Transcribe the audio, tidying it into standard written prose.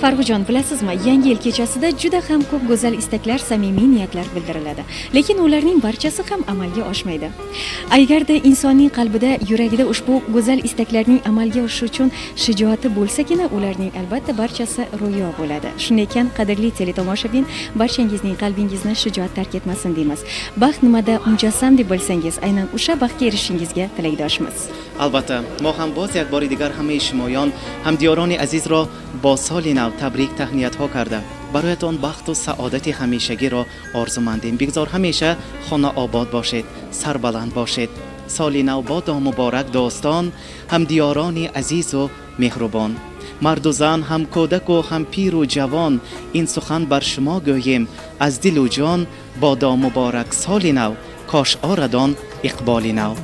Farruxjon, bilasizmi, yangi yil kechasida juda ham ko'p go'zal istaklar, samimiy niyatlar bildiriladi, lekin ularning barchasi ham amalga oshmaydi. Agarda insonning qalbida, yuragida ushbu go'zal istaklarning amalga oshishi uchun shijoati bo'lsagina, ularning albatta barchasi ro'yo bo'ladi. Shunday ekan, qadrli teletomoshabin, barchangizning qalbingizni shijoat tark etmasin deymiz. Baxt nimada mujassam deb bilsangiz, aynan o'sha baxtga erishishingizga tilakdoshmiz. Албатта, мо ҳам боз як бори дигар ҳамаи шумоён, ҳамдиёрони азизро бо соли нав табрик таҳниятҳо карда, бароятон бахту саодати ҳамешагиро орзумандем. Бигзор ҳамеша хона обод бошед, сарбаланд бошед. Соли нав бодо муборак, дӯстон, ҳамдиёрони азизу меҳрубон, марду зан, ҳам кӯдаку ҳам пиру ҷавон. Ин сухан бар шумо гӯем аз дилу ҷон: бодо муборак соли нав, кош орад он иқболи нав.